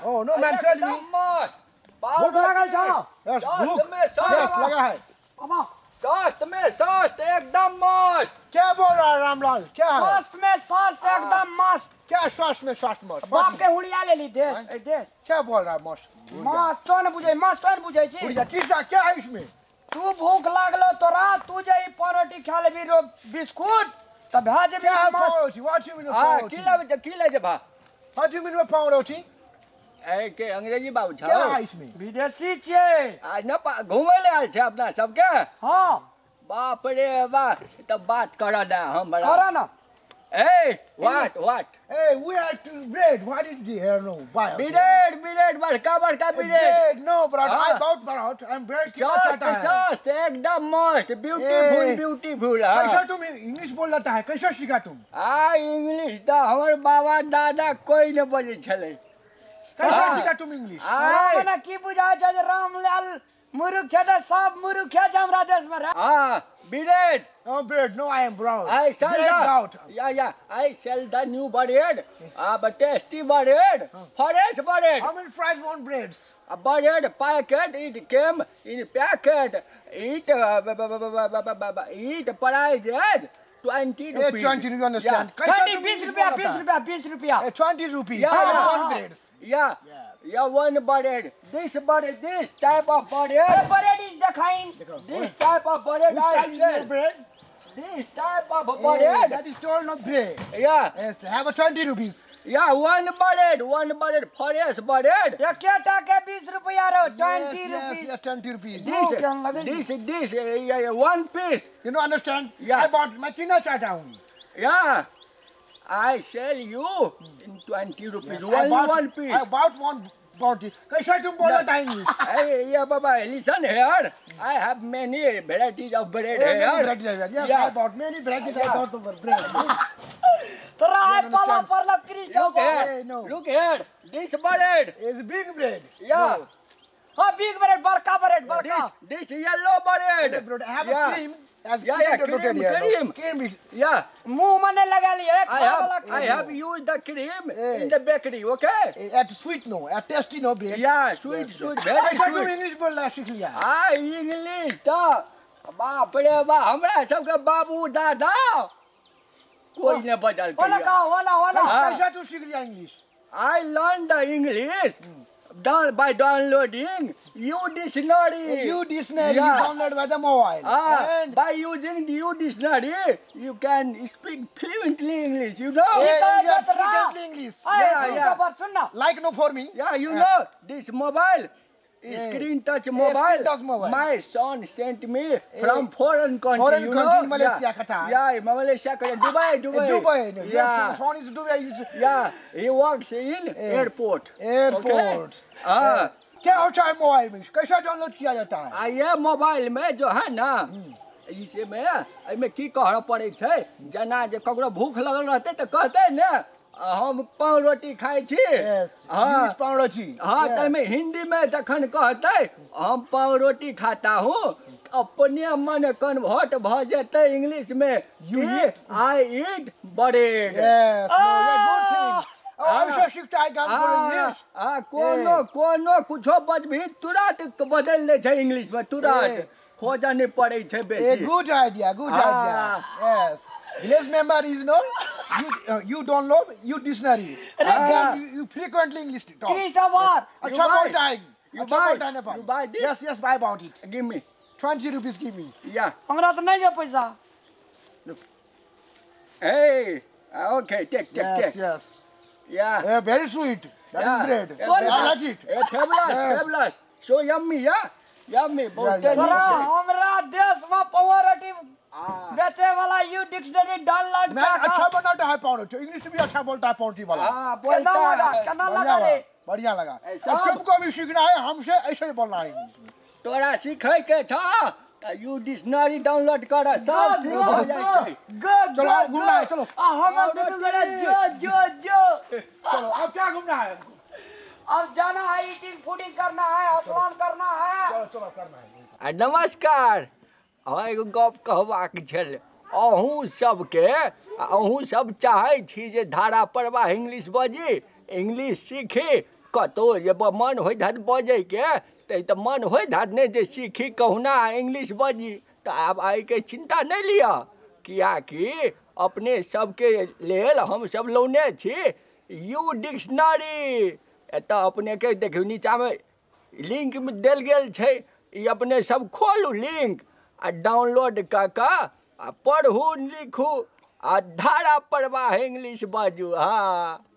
Oh no man sell me. एकदम मस्त। भूख लागल छौ? यस सस्त भूख। में सस्त। यस लगा है। बाबा। सस्त में सस्त, एकदम मस्त। क्या बोल रहा है रामलाल? क्या है? स्वस्थ में स्वस्थ, एकदम मस्त। क्या श्वास में श्वास मस्त? बाप के हुड़िया लेली देश ए देश। क्या बोल रहा है मस्त? मस्त तो ने बुझै, मस्त तो ने बुझै छी। बुढ़िया किसा क्या है इसमें? तू भूख लागलो तोरा, तू जे ई पावरोटी खा लेबी रो बिस्कुट त भए जेबी क्या है मस्त। पाव रोटी? What you mean हाँ पाव की रोटी? लेबै छै, की लै छै भा? What you mean पाव रोटी? ए के अंग्रेजी बाबू छौ? क्या है इसमें? विदेशी छियै। आ न घुमै लए आयल छै अपना सबके। हाँ। बाप रे बा, तऽ बात करऽ ने हमरा। कर न। ए what what? Hey, we are to bread. What is the here no? Buy. Bread, bread, बड़का बड़का bread. Bread, no, but I हाँ। bought bread. I'm bread कितना सस्त चाहता है? सस्त, एकदम मस्त, ब्यूटीफुल। ए। ब्यूटीफुल। कैसा हाँ। तुम इंग्लिश बोल लेता है? कैसा सीखा तुम? आ इंग्लिश तऽ हमर बाबा दादा कोई नहि बजै छलै। कैसा हाँ। सीखा तुम इंग्लिश? आय। मने की बुझाय छै जे रामलाल मुरुख छै तऽ सब मुरुखे छै हमरा देश मे रे। हाँ, bread. No bread, no, I am brown. I sell Bread the out. Yeah, yeah. I sell the new bread. But tasty bread, fresh bread. How many fried one breads? A bread packet. It came in packet. It it price is 20 Hey, rupees. 20 you understand? Yeah. कैसा 20 तुम 20 English रुपया, बोलता 20 है? रुपया, 20 रुपया। Hey, 20 rupees. Yeah, I yeah. want breads. Yeah. Yeah. Yeah, one bread. This bread, this type of bread. Bread is देखाइन। This type of bread Which I type is your sell. bread? This type of Hey, bread. that is told not bread. Yeah. Yes, have a 20 rupees. Yeah, one bread, one bread, fresh bread. एकेटा के 20 रुपया रो, 20 Yes, yes, rupees. yes, 20 rupees. This, केहन लगै छै? this, yeah, yeah, one piece. You know, understand? Yeah. I bought, मैं कितना चाहता हूँ? Yeah. I sell you in 20 rupees. Yes, I Only bought, one piece. I bought one bought it. कैसा तुम बोल रहा English? Hey, yeah, Baba, listen here. I have many varieties of bread Hey, many here. varieties. Yes, Yeah. I bought many varieties. I Yeah. bought the bread. तोरा आइ You पाला understand? पड़ल Look Christopher. here. Hey, no. Look here. This bread. It's big bread. Yeah. हाँ, big bread, बड़का bread, बड़का। This yellow bread. No. Bread. I have yeah. a cream. As Yeah, yeah, cream cream, here, no? cream. Cream is Yeah. मुंह में नहीं लगेलियै I खाय वाला have I have used the cream Hey. in the bakery, okay? At sweet no, at tasty no bread. Yeah, sweet, Yes, sweet, yes. very कैसा तुम sweet. English बोलना सीख लिया? आ इंग्लिश तऽ बाप रे बा, हमरा सबके बाबू दादा कोई नहि बदलकै। होला का होला होला। हाँ। कैसा तू सीख लिया English? I learned the English down by downloading U Dictionary. You dictionary Yeah. you download by the mobile. And By using the U Dictionary, you can speak fluently English, you know? Yeah, तो you are जतरा। fluently English. आइ Yeah, yeah. Christopher सुन न। Like no for me. Yeah, you know, this mobile, screen touch Yeah, mobile. Screen touch mobile. My son sent me from foreign country, Foreign you country, know? Malaysia, Yeah, Qatar. Yeah, Malaysia, Qatar, Dubai, Dubai. Dubai. No. Yeah. Your phone is Dubai. You- Yeah, he works in airport. Airport. Okay? हाँ। क्या होता है mobile में? कैसा download किया जाता है? आ ये मोबाइल में जो है ना, इसे में एहिमे की कहऽ पड़ै छै, जेना जे ककरो भूख लगल रहतै तऽ कहतै ने, हम पाव रोटी खाइ छी। Yes. हाँ। You eat पाव रोटी। हाँ। Yeah. तऽ एहिमे हिंदी में जखन कहतै हम पाव रोटी खाता हूँ, अपने मन कन्वर्ट भऽ जेतै इंग्लिश में, You eat? I eat bread. Yes. No, yeah, good thing. Oh, ऐसा सीखता है गान बोल इंग्लिश। आ कोनो कोनो कुछो बजबही, तुरंत बदलि दै छै इंग्लिश में, तुरंत। ए। खोजऽ नहि पड़ै छै A बेसी। good idea, good Ah. idea. Yes. Village member is no, you you download you dictionary. And then you frequently English talk. Christopher. अच्छा You buy. बोलता है। You अच्छा buy. बोलता है Nepal. You buy this? Yes, yes, buy about it. Give me. 20 rupees give me. Yeah. हमरा तऽ नहि छै पैसा। Hey. Okay, take, take, Yes, take. yes. Yeah. Yeah, very sweet. That Yeah. is bread. Yeah, I like it. Hey, fabulous, Yes. fabulous. So yummy, yeah? Yummy. बहुते yeah. नीक तोरा छै। हमरा देश में पाव रोटी बेचे वाला यू डिक्शनरी डाउनलोड मैं अच्छा बनाता है पाव रोटी। इंग्लिश भी अच्छा बोलता है पाव रोटी वाला। हाँ, केना बोलता लगा है। केना बढ़िया लगा रे? लगा, बढ़िया लगा। ए, अब सब- तुमको भी सीखना है हमसे, ऐसे ही बोलना है इंग्लिश में। तोरा सीखै के छ तऽ यू डिक्शनरी डाउनलोड कर, सब ठीक हो जाइ छै। गो। चलो, अब घूमना है, चलो। आ हम दुनू गोरा जो जो जो। चलो, अब क्या घूमना है हमको? अब जाना है, ईटिंग फूडिंग करना है, स्नान करना है। चलो चलो, करना है। आ नमस्कार, अहाँ एगो गप कहबाक छल अहूँ सबके। अहूँ सब चाहै छी जे धारा प्रवाह इंग्लिश बजी, इंग्लिश सीखी। कतहु जे मन होइत हैत बजैके तऽ मन होइत हैत ने जे सीखी कहुना इंग्लिश बजी। तऽ आब एहिके चिन्ता नहि लिअ, किएकि अपने सबके लेल हमसब लौने छी यू डिक्शनरी। एतऽ अपनेके देखियौ नीचाँमे लिंक देल गेल छै, ई अपने सब खोलू लिंक आ डाउनलोड कऽ कऽ आ पढ़ू लिखू आ धारा प्रवाह इंग्लिश बाजू। हँ।